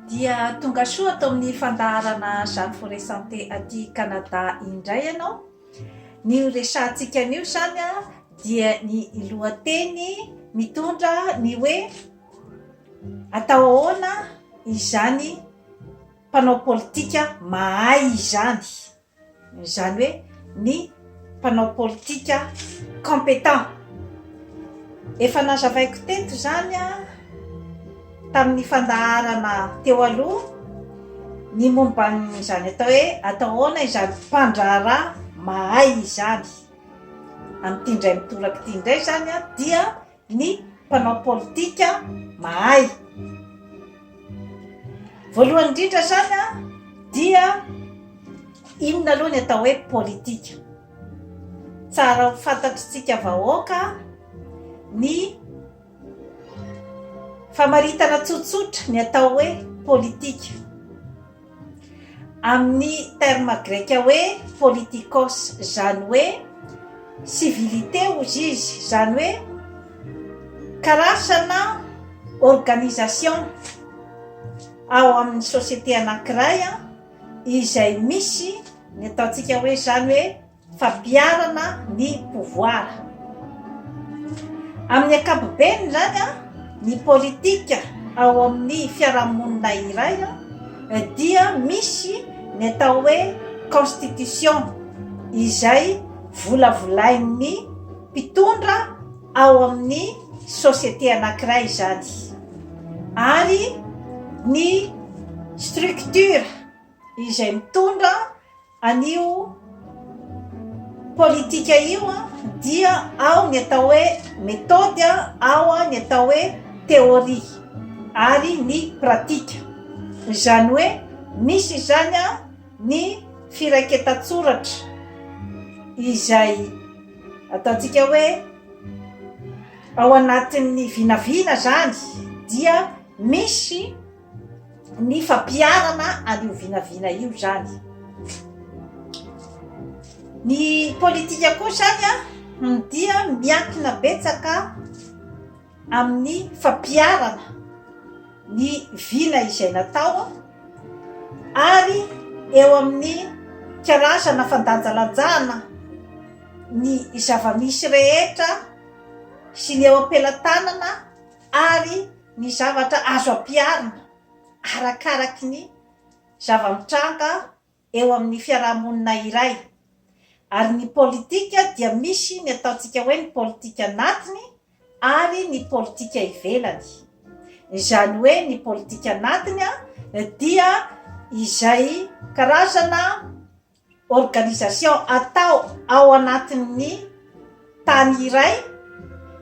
Dia tonga soa ato amin'ny fandaharana Jeanne Forêt Santé aty Canada indray ianao. Ny ho resahantsika anio izany dia ny lohateny mitondra ny hoe atao ahoana izany mpanao politika mahay izany. Izany hoe ny mpanao politika compétent. Efa nazavaiko teto izany tamin'ny fandaharana teo aloha ny momba an'izany atao hoe atao ahoana izany mpandraharaha mahay izany. Amin'ity indray mitoraka ity indray izany dia ny mpanao politika mahay. Voalohany indrindra izany dia inona aloha ny atao hoe politika? Tsara ho fantatr'tsika vahoaka ny famaritana tsotsotra ny atao hoe politika. Amin'ny terme greka hoe politikos, izany hoe civilité hozy izy, izany hoe karazana organisation ao amin'ny société anankiray izay misy ny ataontsika hoe izany hoe fampiharana ny pouvoir. Amin'ny ankapobeny izany, ny politika ao amin'ny fiarahamonina iray dia misy ny atao hoe constitution izay volavolain'ny mpitondra ao amin'ny société anankiray izany ary ny structure izay mitondra An'io politika io dia ao ny atao hoe méthode, ao ny atao hoe théorie ary ny pratique. Izany hoe misy izany ny firaiketan-tsoratra izay ataontsika hoe ao anatin'ny vinavina izany dia misy ny fampiharana an'io vinavina io izany. Ny politika koa izany dia miankina betsaka amin'ny fampiharana ny vina izay natao ary eo amin'ny karazana fandanjalanjana ny zava-misy rehetra sy ny eo am-pelatanana ary ny zavatra azo ampiharina arakaraky ny zava-mitranga eo amin'ny fiarahamonina iray. Ary ny politika dia misy ny ataontsika hoe ny politika anatiny ary ny politika ivelany. Izany hoe ny politika anatiny dia izay karazana organisation atao ao anatin'ny tany iray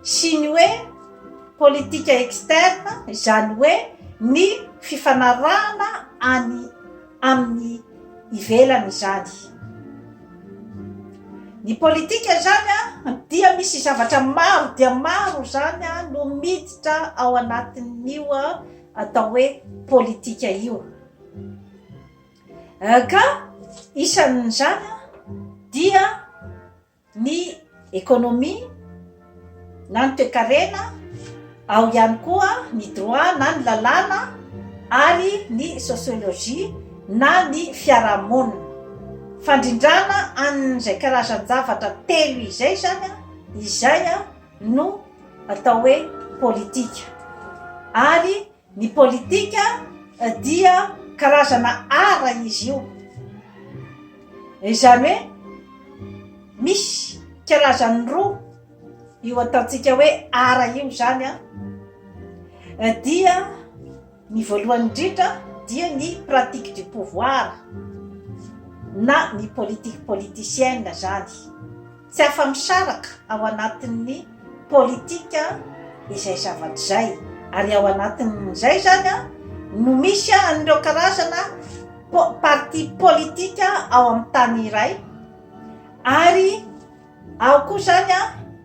sy ny hoe politika externe izany hoe ny fifanarahana any amin'ny ivelany izany. Ny politika izany dia misy zavatra maro dia maro izany no miditra ao anatin'io atao hoe politika io. Ka isan'izany dia ny économie na ny toekarena, ao ihany koa ny droit na ny lalàna ary ny sociologie na ny fiarahamonina. Fandrindrana an'izay karazan-javatra telo izay izany izay no atao hoe politika. Ary Ny politika dia karazana art izy io. Izany hoe misy karazany roa io ataontsika hoe art io izany an, dia ny voalohany indrindra dia ny pratique du pouvoir na ny politique politicienne izany. Tsy afa-misaraka ao anatin'ny politika izay zavatra izay, ary ao anatin'izay izany no misy an'ireo karazana parti politika ao amin'ny tany iray, ary ao koa izany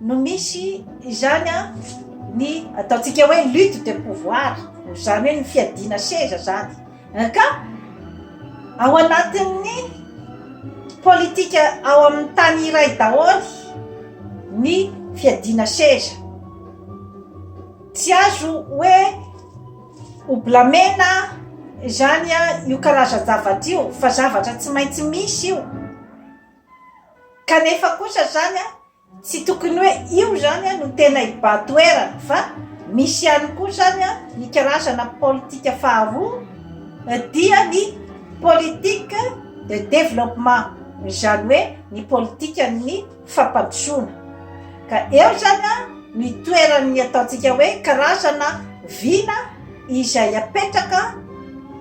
no misy izany ny ataontsika hoe lutte de pouvoir, izany hoe ny fiadiana seza izany. Ka ao anatin'ny politika ao amin'ny tany iray daholo ny fiadiana seza. Tsy azo hoe ho blamena. izany io karazan-javatra io fa zavatra tsy maintsy misy io. Kanefa kosa izany tsy tokony hoe io izany no tena hibahan-toerana fa misy ihany koa izany ny karazana politika faharoa dia ny politique de développement, izany hoe ny politikan'ny fampandrosoana. Ka eo izany no itoeran'ny ataontsika hoe karazana vina izay apetraka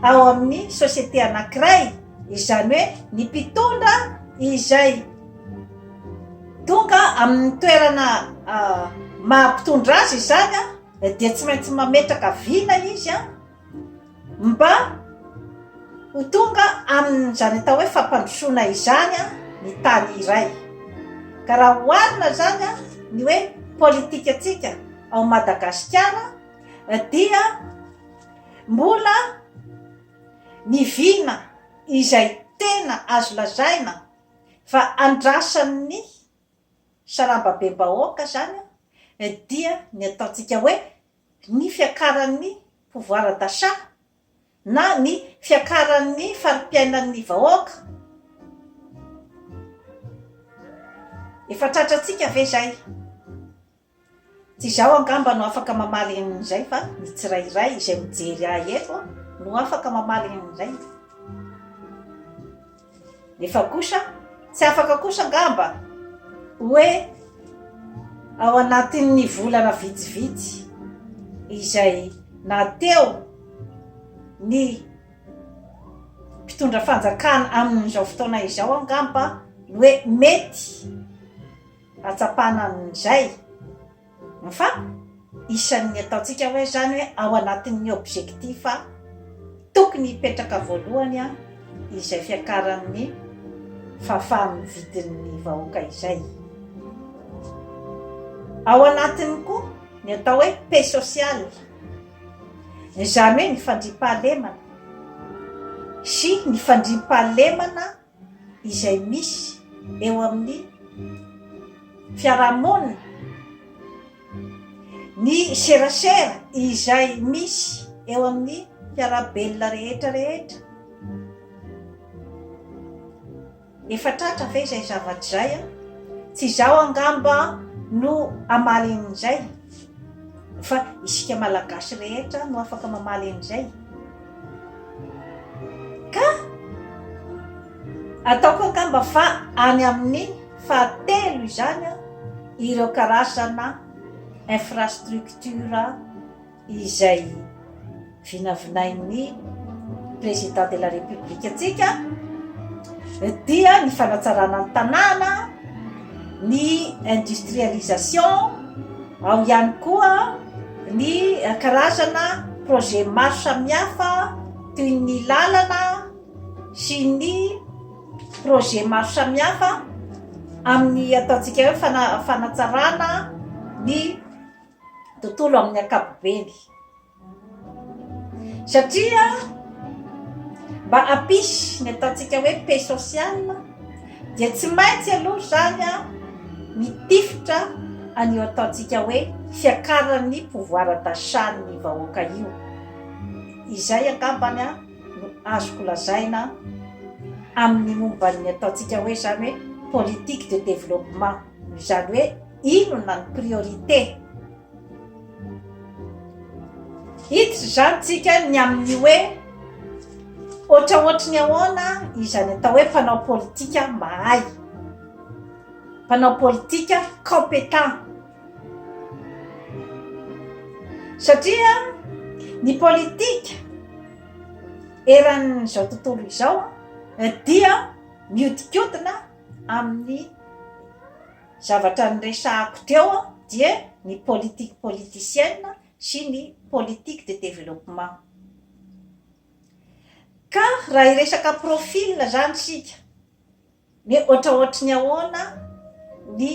ao amin'ny société anankiray, izany hoe ny mpitondra izay tonga amin'ny toerana maha mpitondra azy izany dia tsy maintsy mametraka vina izy mba ho tonga amin'izany atao hoe fampandrosoana izany ny tany iray. Ka raha oharina izany ny hoe politikantsika ao Madagasikara dia mbola ny vina izay tena azo lazaina fa andrasan'ny sarambabem-bahoaka izany dia ny ataontsika hoe ny fiakaran'ny pouvoir d'achat na ny fiakaran'ny fari-piainan'ny vahoaka. Efa tratrantsika ve izay? Tsy izaho angamba no afaka mamaly an'izay fa ny tsirairay izay mijery ahy eto no afaka mamaly an'izay. Nefa kosa, tsy afaka kosa angamba hoe ao anatin'ny volana vitsivitsy izay na teo ny mpitondra fanjakana amin'izao fotoana izao angamba ny hoe mety Hahatsapana an'izay fa isan'ny ataontsika hoe izany hoe ao anatin'ny objectif tokony hipetraka voalohany izay fiakaran'ny fahafaha-mividin'ny vahoaka izay. Ao anatiny koa ny atao hoe paix sociale, izany hoe ny fandriampahalemana sy ny fandriampahalemana izay misy eo amin'ny fiarahamonina, ny serasera izay misy eo amin'ny mpiara-belona rehetra rehetra. Efa tratra ve izay zavatra izay an? Tsy izaho angamba no hamaly an'izay fa isika Malagasy rehetra no afaka mamaly an'izay. Ka ataoko angamba fa any amin'ny fahatelo izany ireo karazana infrastructure izay vinavinain'ny président de la république antsika dia ny fanatsarana ny tanàna, ny industrialisation, ao ihany koa ny karazana projet maro samihafa toy ny lalana sy ny projet maro samihafa amin'ny ataontsika hoe fanatsarana ny tontolo amin'ny ankapobeny. Satria mba hampisy ny ataontsika hoe paix sociale dia tsy maintsy aloha izany mitifitra an'io ataontsika hoe fiakaran'ny pouvoir d'achat ny vahoaka io. Izay angambany no azoko lazaina amin'ny momba ny ataontsika hoe izany hoe politique de développement, izany hoe inona ny priorité. Hiditra izany tsika ny amin'ny hoe ohatraohatry ny ahoana izany atao hoe mpanao politika mahay, mpanao politika compétent. Satria ny politika eran'izao tontolo izao dia mihodinkodina amin'ny Zavatra niresahako teo dia ny politique politicienne sy ny politique de développement. Ka raha hiresaka profil zany isika, ny hoe ohatraohatry ny ahoana ny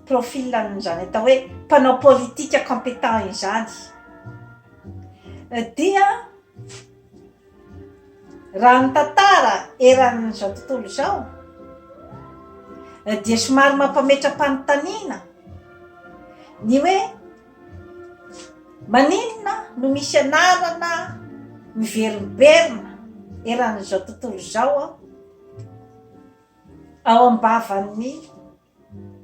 profil an'izany atao hoe mpanao politika compétent izany dia Raha ny tantara eran'izao tontolo izao dia somary mampametra-panontaniana ny hoe maninona no misy anarana. miverimberina eran'izao tontolo izao ao am-bavan'ny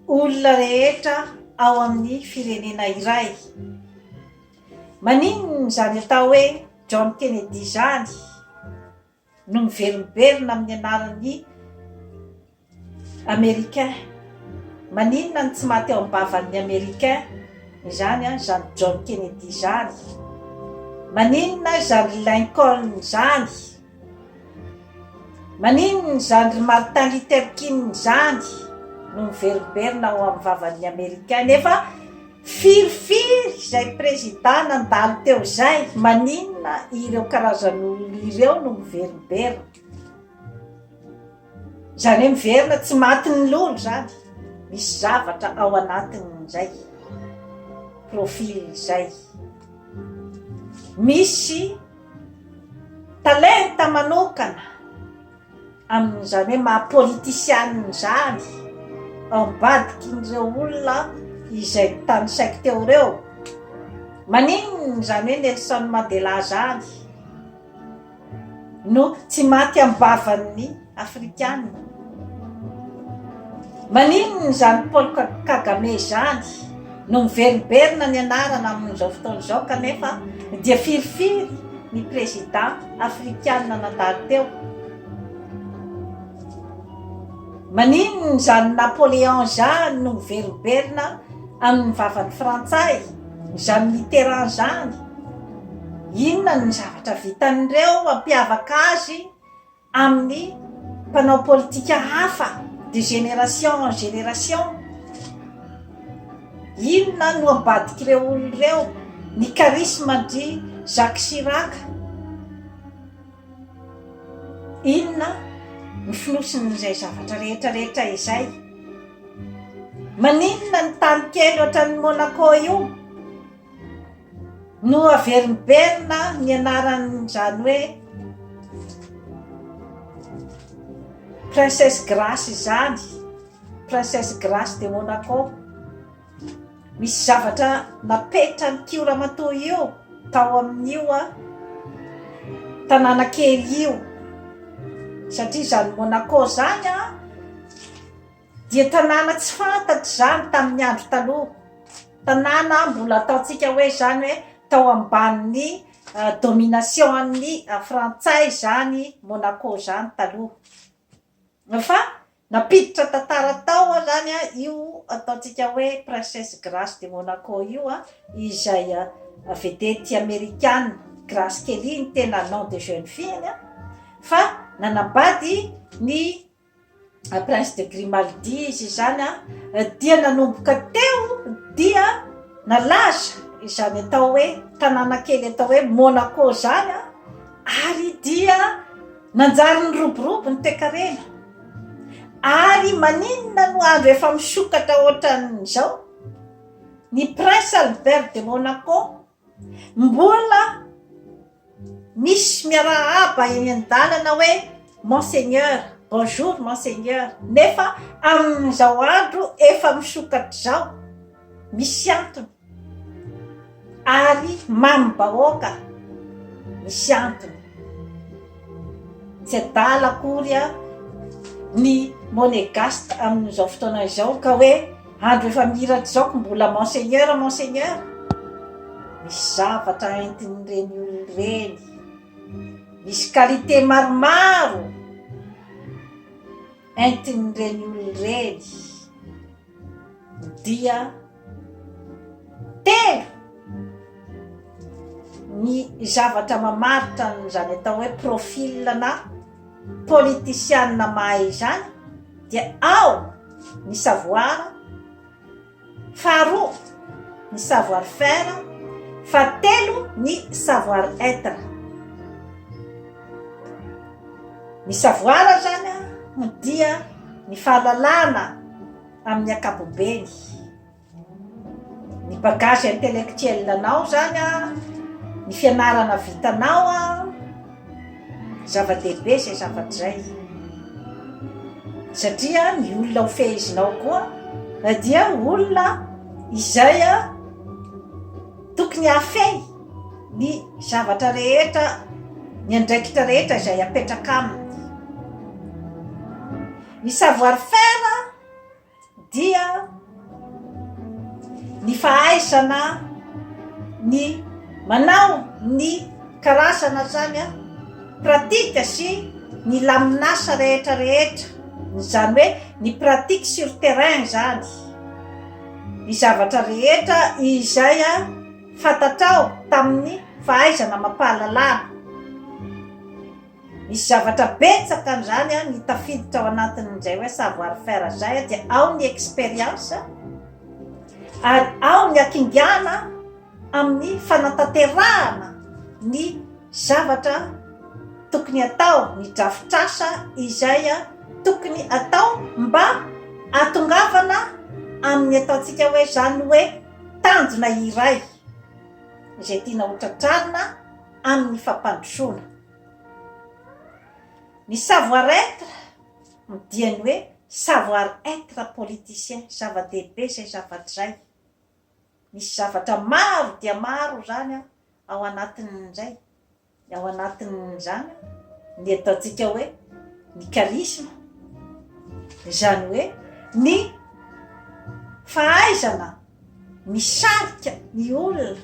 olona rehetra ao amin'ny firenena iray. Maninona izany atao hoe John Kennedy izany no miverimberina amin'ny anaran'ny Américain? Maninona no tsy maty ao am-bavan'ny Américain izany izany John Kennedy izany? Maninona izany Lincoln izany? Maninona izany ry Martin Luther King izany no miverimberina ao amin'ny vavan'ny Americain nefa firifiry izay prezida nandalo teo izay, maninona ireo karazan'olona ireo no miverimberina? Izany hoe miverina tsy matin'ny lolo izany, misy zavatra ao anatin'izay profil izay. Misy Talenta manokana amin'izany hoe maha politisianina izany ao ambadikin'ireo olona izay notanisaiko teo ireo. Maninona izany hoe Nelson Mandela izany no tsy maty am-bavan'ny Afrikana? Maninona izany Paul Kagame izany no miverimberina ny anarana amin'izao fotoana izao kanefa dia firifiry ny prezida afrikana nandalo teo? Maninona izany Napoléon izany no miverimberina amin'ny vavan'ny frantsay, izany Mitterrand izany? Inona ny zavatra vitan'ireo hampiavaka azy amin'ny mpanao politika hafa de génération en génération. Inona no ambadik'ireo olona ireo? Ny charisme an-dry Jacques Chirac. Inona ny fonosin'izay zavatra rehetra rehetra izay? Maninona ny tany kely ohatran'i Monaco io? No averimberina ny anaran'izany hoe Princesse Grace izany, Princesse Grace de Monaco. Misy zavatra napetran'ity ramatoa io tao amin'io tanàna kely io, satria izany Monaco izany an, Dia tanàna tsy fantatra izany tamin'ny andro taloha. Tanàna mbola ataontsika hoe izany hoe tao ambanin'ny domination-n'ny frantsay izany Monaco izany taloha. Fa nampiditra tantara tao izany io ataontsika hoe Princesse Grace de Monaco io izay vedety amerikana, Grace Kelly ny tena nom de jeune fille-ny fa nanambady ny Prince de Grimaldi izy izany dia nanomboka teo dia nalaza izany atao hoe tanàna kely atao hoe Monaco izany ary dia nanjary niroborobo ny toekarena ary maninona no andro efa misokatra ohatran'izao ny Prince Albert de Monaco mbola Misy miarahaba eny an-dalana hoe Monseigneur, bonjour Monseigneur, nefa amin'izao andro efa misokatra izao, misy antony, ary mamim-bahoaka, misy antony. Tsy adala akory ny Monegasque amin'izao fotoana izao ka hoe andro efa mihiratra izao ko mbola Monseigneur, Monseigneur. Misy zavatra entin'ireny olona ireny. Misy qualité maromaro entin'ireny olona ireny. Dia telo ny zavatra mamaritra an'izany atao hoe profil na politisianina mahay izany dia ao ny savoir, faharoa ny savoir faire, fahatelo ny savoir être. Ny savoir zany dia ny fahalalana amin'ny ankapobeny. Ny bagage intellectuel anao zany an, ny fianarana vitanao an, zava-dehibe izay zavatra izay. Satria ny olona ho fehezinao koa dia olona izay tokony hahafehy ny zavatra rehetra. ny andraikitra rehetra izay apetraka aminy. Ny savoir faire dia ny fahaizana ny manao ny karazana zany pratique sy ny lamin'asa rehetra rehetra, izany hoe ny pratique sur terrain izany, ny zavatra rehetra izay fantatrao tamin'ny fahaizana amam-pahalalana. Misy zavatra betsaka an'izany ny tafiditra ao anatin'izay hoe savoir faire izay dia ao ny expérience ary ao ny hakingana amin'ny fanatanterahana ny zavatra tokony atao, ny drafitr'asa izay tokony atao mba hahatongavana amin'ny ataontsika hoe izany hoe tanjona iray izay tiana hotratrarina amin'ny fampandrosoana. Ny savoir être dia ny hoe savoir être politicien, zava-dehibe izay zavatra izay. Misy zavatra maro dia maro izany ao anatin'izay, ao anatin'izany ny ataontsika hoe ny charisme, izany hoe ny fahaizana misarika ny olona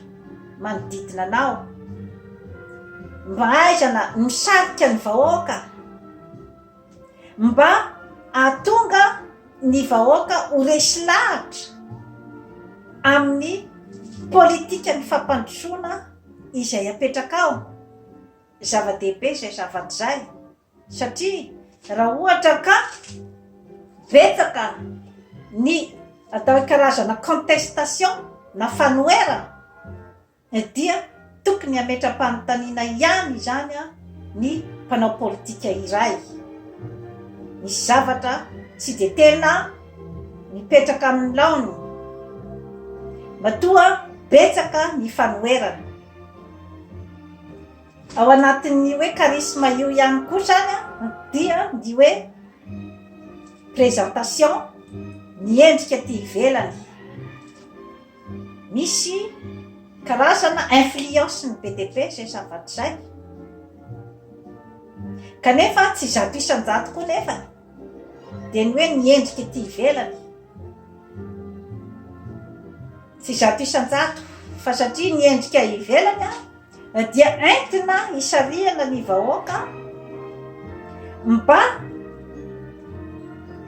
manodidina anao, ny fahaizana misarika ny vahoaka mba hahatonga ny vahoaka ho resy lahatra amin'ny politikan'ny fampandrosoana izay apetrakao, zava-dehibe izay zavatra izay. Satria raha ohatra ka betsaka ny atao hoe karazana contestation na fanoherana dia tokony hametra-panontaniana ihany izany ny mpanao politika iray. Misy zavatra tsy dia tena mipetraka amin'ny laoniny matoa betsaka ny fanoherana. Ao anatin'ny hoe charisme io ihany koa izany dia ny hoe présentation ny endrika aty ivelany. Misy karazana influence ny be dia be izay zavatra izay. Kanefa tsy 100% koa nefany dia ny hoe ny endrika ety ivelany. Tsy 100% fa satria ny endrika ivelany dia entina hisarihana ny vahoaka mba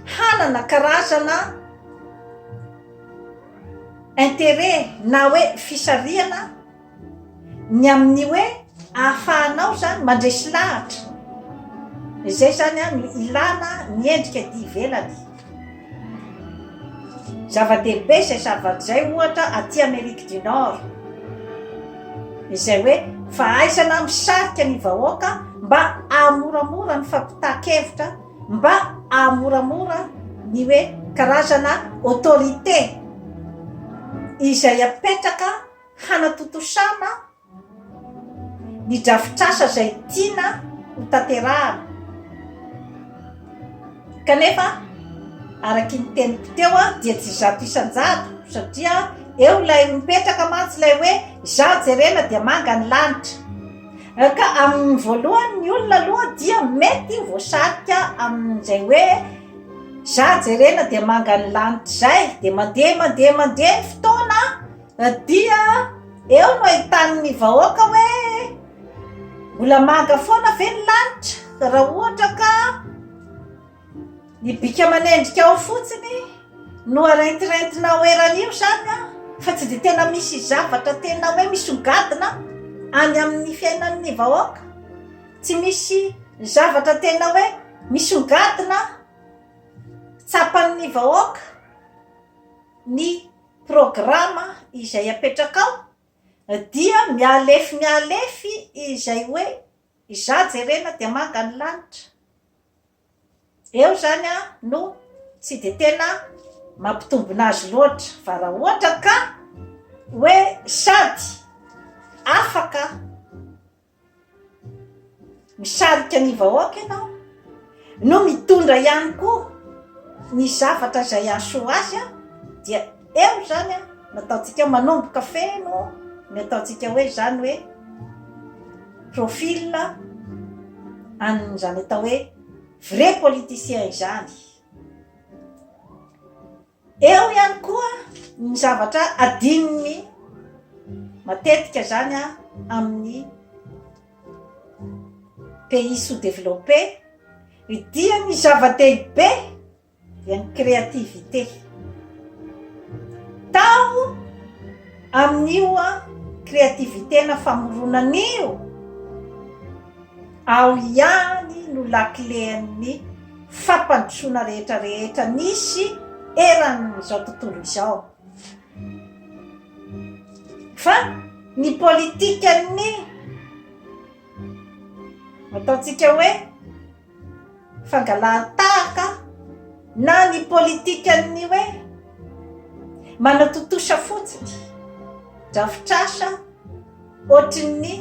hanana karazana intérêt na hoe fisarihana Ny amin'ny hoe ahafahanao izany mandresy lahatra, izay izany no ilana ny endrika ety ivelany. Zava-dehibe izay zavatra izay ohatra aty Amerique du Nord, izay hoe fahaizana misarika ny vahoaka mba hahamoramora ny fampitan-kevitra, mba hahamoramora ny hoe karazana autorité izay apetraka hanatontosana ny drafitr'asa izay tiana ho tanterahana. Kanefa, araky ny teniko teo dia tsy 100% satria eo ilay mipetraka mantsy ilay hoe izaho jerena dia manga ny lanitra. Ka amin'ny voalohany ny olona aloha dia mety voasarika amin'izay hoe izaho jerena dia manga ny lanitra izay dia mandeha mandeha mandeha ny fotoana Dia eo no ahitan'ny vahoaka hoe mbola manga foana ve ny lanitra raha ohatra ka ny bika aman'endrika ao fotsiny no arentirentina ao eran'io izany an, fa tsy dia tena misy zavatra tena hoe misongadina any amin'ny fiainan'ny vahoaka, tsy misy zavatra tena hoe misongadina tsapan'ny vahoaka ny Programa izay apetrakao dia mihalefy mihalefy izay hoe izaho jerena dia manga ny lanitra. Eo izany no tsy dia tena mampitombina azy loatra fa raha ohatra ka hoe sady afaka Misarika ny vahoaka ianao no mitondra ihany koa ny zavatra izay hahasoa azy dia eo izany no ataontsika hoe manomboka feno ny ataontsika hoe izany hoe profil. an'izany atao hoe vrai politicien izany. Eo ihany koa ny zavatra adinony matetika izany amin'ny pays sous-développé dia ny zava-dehibe dia ny créativité. Tao amin'io créativité na famoronana io, ao ihany no lakilen'ny fampandrosoana rehetra rehetra nisy eran'izao tontolo izao. Fa ny politikan'ny ataontsika hoe fangalan-tahaka na ny politikan'ny hoe manatontosa fotsiny drafitr'asa ohatrin'ny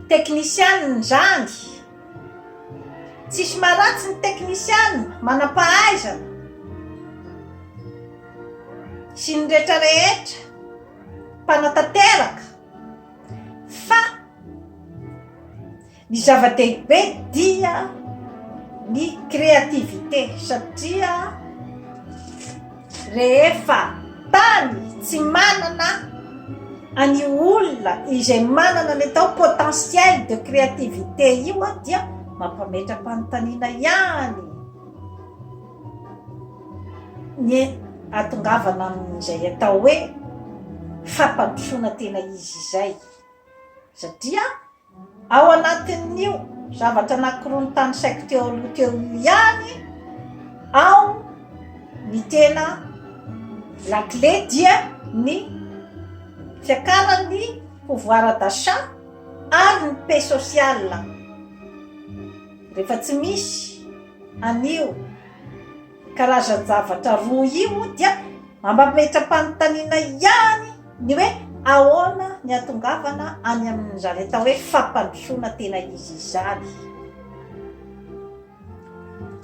teknisianina izany. Tsisy maharatsy ny teknisianina, manam-pahaizana sy ny rehetra rehetra, mpanatanteraka. Fa ny zava-dehibe dia ny créativité satria rehefa tany tsy manana an'io olona izay manana ny atao potentiel de créativité io dia mampametra-panontaniana ihany ny hahatongavana amin'izay atao hoe fampandrosoana tena izy izay satria ao anatin'io zavatra anankiroa notanisaiko teo aloha teo io ihany ao ny tena lakile dia ny fiakaran'ny pouvoir d'achat ary ny paix sociale rehefa tsy misy an'io karazan-javatra roa io dia mampametra-panontaniana ihany ny hoe ahoana ny hahatongavana any amin'izany atao hoe fampandrosoana tena izy izany.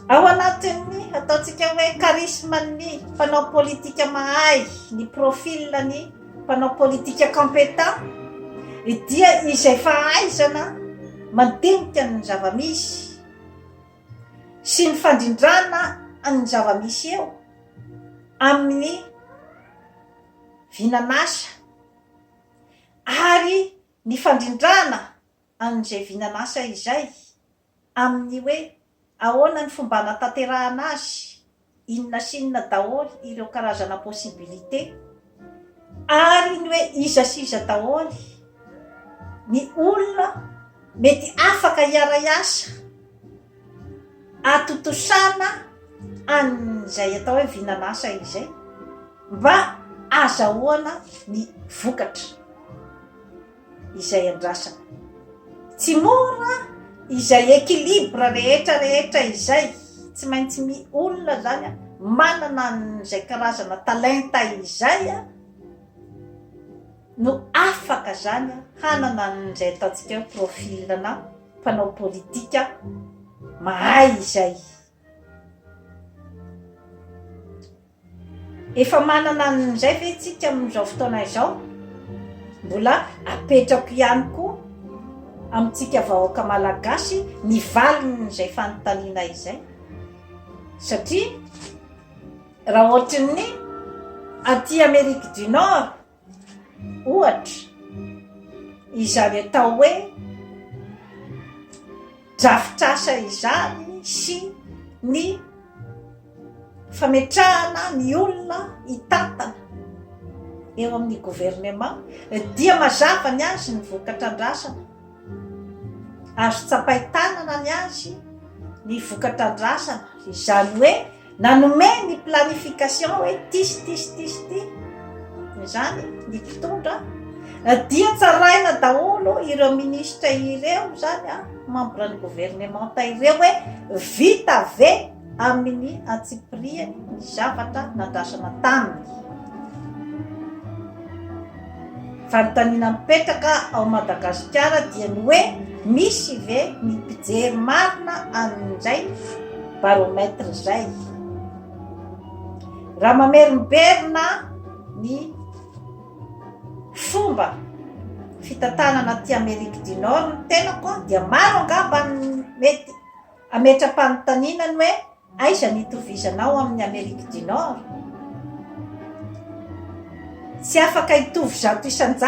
Ao anatin'ny ataontsika hoe charisme-n'ny mpanao politika mahay, ny profil-n'ny mpanao politika compétent dia izay fahaizana mandinika ny zava-misy sy ny fandrindrana ny zava-misy eo amin'ny vinan'asa ary ny fandrindrana an'izay vinan'asa izay amin'ny hoe ahoana ny fomba hanatanterahana azy, inona sy inona daholo ireo karazana possibilité ary ny hoe iza sy iza daholo ny olona mety afaka hiara-hiasa atontosana an'izay atao hoe vinan'asa izay mba azahoana ny vokatra izay andrasana. Tsy mora izay équilibre rehetra rehetra izay, tsy maintsy mi olona zany manana an'izay karazana talenta izay no afaka zany hanana an'izay ataontsika hoe profil-na mpanao politika mahay izay. Efa manana an'izay ve tsika amin'izao fotoana izao? Mbola apetrako ihany koa amintsika vahoaka malagasy ny valin'izay fanontaniana izay satria raha ohatrin'ny aty Amerique du Nord Ohatra, izany atao hoe drafitr'asa izany sy ny fametrahana ny olona hitantana eo amin'ny governemanta dia mazava ny azy ny vokatra andrasana. Azo tsapain-tanana ny azy ny vokatra andrasana, izany hoe nanome ny planification hoe ity sy ity sy ity sy ity izany ny mpitondra dia tsaraina daholo ireo minisitra ireo izany an, membre ny governemanta ireo hoe vita ve amin'ny antsipiriany ny zavatra nandrasana taminy. Fanontaniana mipetraka ao Madagasikara dia ny hoe misy ve ny mpijery marina an'izay baromètre izay? Raha mamerimberina ny fomba. fitantanana aty Amerique du Nord ny tenako dia maro angamba ny mety hametra-panontaniana ny hoe aiza ny itovizanao amin'i Amerique du Nord? Tsy afaka hitovy 100%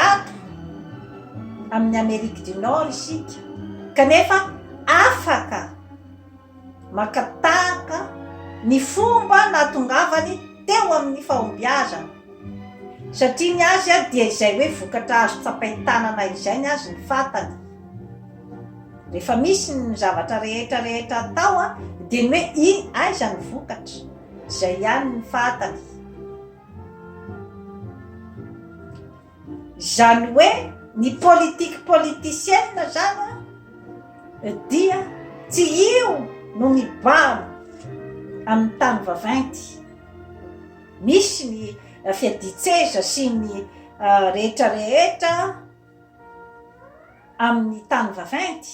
amin'i Amerique du Nord isika kanefa afaka maka tahaka ny fomba nahatongavany teo amin'ny fahombiazana, satria ny azy dia izay hoe vokatra azo tsapain-tanana izay ny azy ny fantany. Rehefa misy ny zavatra rehetra rehetra atao dia ny hoe iny aiza ny vokatra, izay ihany ny fantany. Izany hoe ny politique politicienne zany an dia tsy io no mibahana amin'ny tany vaventy. Misy ny fiadian-tseza sy ny rehetra rehetra amin'ny tany vaventy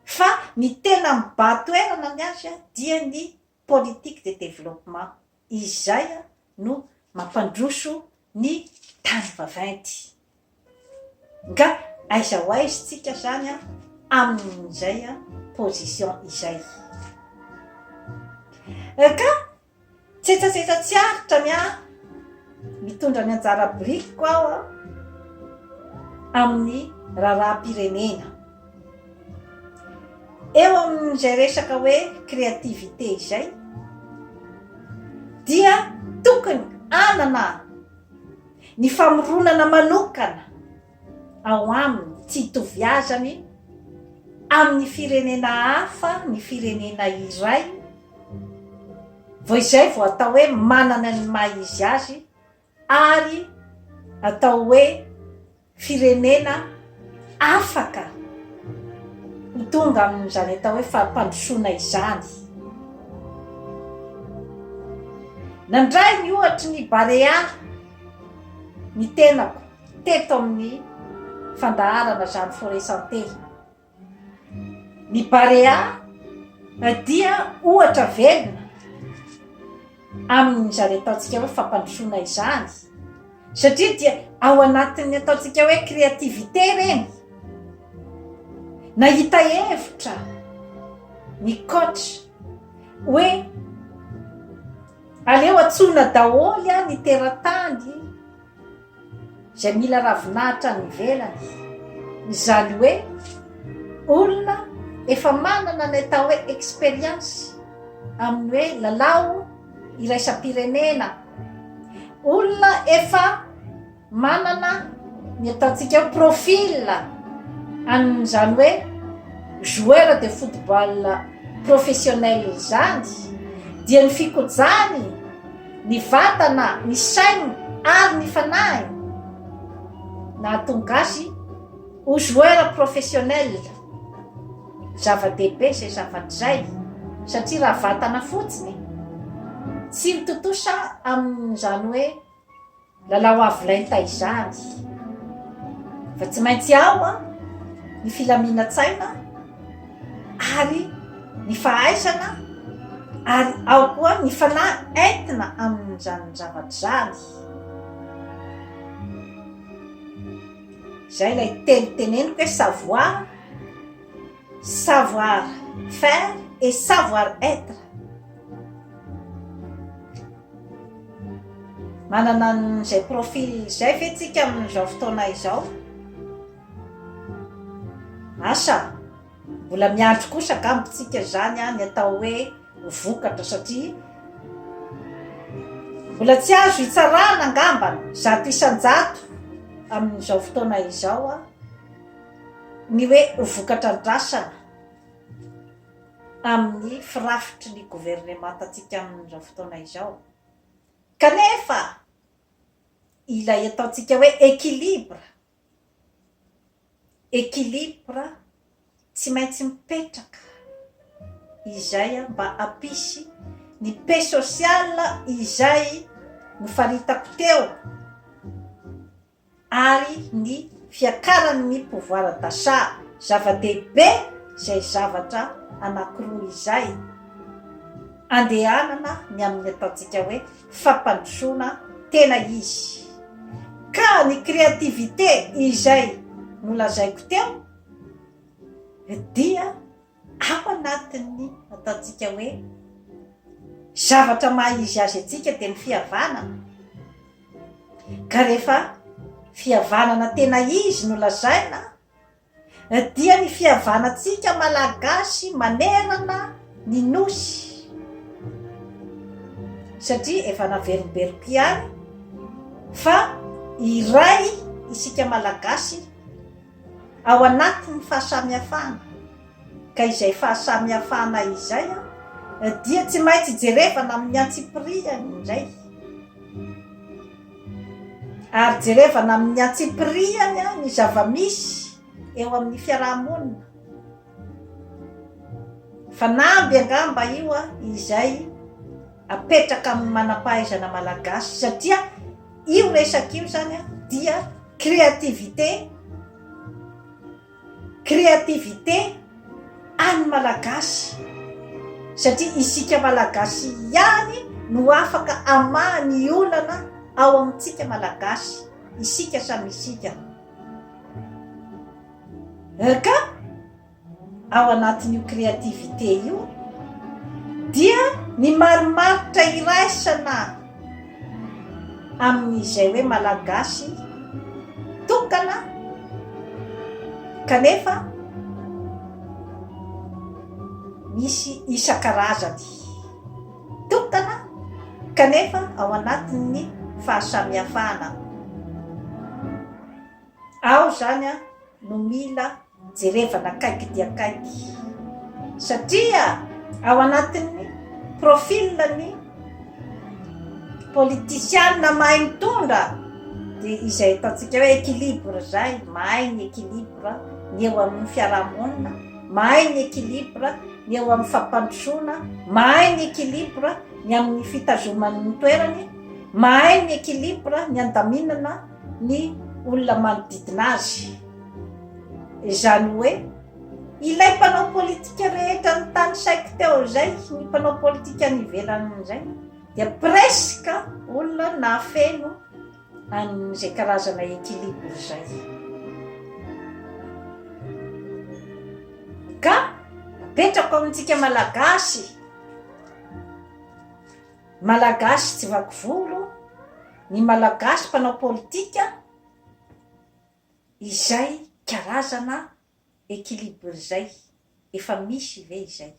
fa ny tena mibahan-toerana ny azy dia ny politique de développement. Izay no mampandroso ny tany vaventy. Nga aiza ho aiza tsika zany amin'izay position izay. Ka tsetsatsetsa tsy aritra ny ahy, mitondra ny anjara birikiko aho amin'ny raharaham-pirenena. Eo amin'izay resaka hoe créativité izay dia tokony hanana ny famoronana manokana ao aminy tsy itoviazany amin'ny firenena hafa ny firenena iray vao izay vao atao hoe manana ny maha izy azy ary atao hoe firenena afaka ho tonga amin'izany atao hoe fampandrosoana izany. Nandray ny ohatry ny Barea ny tenako teto amin'ny fandaharana Jeanne Forêt Santé. Ny Barea dia ohatra velona amin'izany ataontsika hoe fampandrosoana izany satria dia ao anatin'ny ataontsika hoe créativité ireny. Nahita hevitra ny coach hoe aleo antsoina daholo ny teratany izay mila ravinahitra any ivelany, izany hoe olona efa manana ny atao hoe expérience amin'ny hoe lalao iraisam-pirenena, olona efa manana ny ataontsika hoe profil an'izany hoe joueur de football professionnel izany dia ny fikojany ny vatana, ny sainy ary ny fanahiny nahatonga azy ho joueur professionnel. Zava-dehibe izay zavatra izay satria raha vatana fotsiny tsy ho tontosa amin'izany hoe Lalao avo lenta izany fa tsy maintsy ao ny filaminan-tsaina ary ny fahaizana ary ao koa ny fanahy entina amin'izany zavatra izany. Izay ilay teny teneniko hoe savoir, savoir faire et savoir être. Manana an'izay profil izay ve tsika amin'izao fotoana izao? Asa, mbola miandry kosa angamba tsika izany ny atao hoe vokatra satria mbola tsy azo itsarana angambany 100% amin'izao fotoana izao ny hoe vokatra andrasana. amin'ny firafitry ny governemantantsika amin'izao fotoana izao. Kanefa ilay ataontsika hoe équilibre, équilibre tsy maintsy mipetraka izay mba hampisy ny paix sociale izay nofaritako teo. ary ny fiakaran'ny pouvoir d'achat, zava-dehibe izay zavatra anankiroa izay, andehanana ny amin'ny ataontsika hoe fampandrosoana tena izy. Ka ny créativité izay. nolazaiko teo dia ao anatin'ny ataontsika hoe zavatra maha izy azy antsika dia ny fihavanana. Ka rehefa fihavanana tena izy no lazaina dia ny fihavanantsika Malagasy manerana ny Nosy satria efa naverimberiko ihany fa iray isika Malagasy ao anatin'ny fahasamihafana ka izay fahasamihafana izay dia tsy maintsy jerevana amin'ny antsipirihany indray. Ary jerevana amin'ny antsipiriany ny zava-misy eo amin'ny fiaraha-monina. Fanamby angamba io izay apetraka amin'ny manam-pahaizana malagasy satria io resaka io izany dia créativité Créativité an'ny Malagasy satria isika Malagasy ihany no afaka hamaha ny olana ao amintsika Malagasy, isika samy isika. Ka ao anatin'io créativité io dia ny marimaritra iraisana amin'izay hoe Malagasy tokana kanefa misy isan-karazany, tokana kanefa ao anatin'ny fahasamihafana. Ao izany no mila jerevana akaiky dia akaiky satria ao anatin'ny profil ny politisiana mahay mitondra dia izay ataontsika hoe équilibre izay, mahay ny équilibre ny eo amin'ny fiarahamonina, mahay ny équilibre ny eo amin'ny fampandrosoana, mahay ny équilibre ny amin'ny fitazomany ny toerany, mahay ny équilibre ny andaminana ny olona manodidina azy. Izany hoe ilay mpanao politika rehetra notanisaiko teo izay, ny mpanao politika any ivelany izay dia presque olona nahafeno an'izay karazana équilibre izay. Ka apetrako amintsika Malagasy, Malagasy tsy vaky volo, ny Malagasy mpanao politika, Izay karazana équilibre izay efa misy ve izay?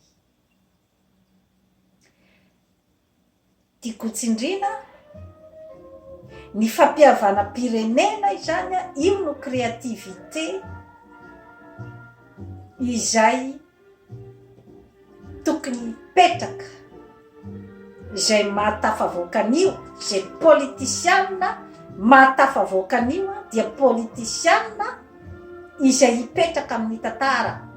Tiako ho tsindriana, ny fampihavanam-pirenena izany io no créativité izay Tokony hipetraka izay mahatafavoaka an'io, izay politisiana mahatafavoaka an'io dia politisiana izay hipetraka amin'ny tantara.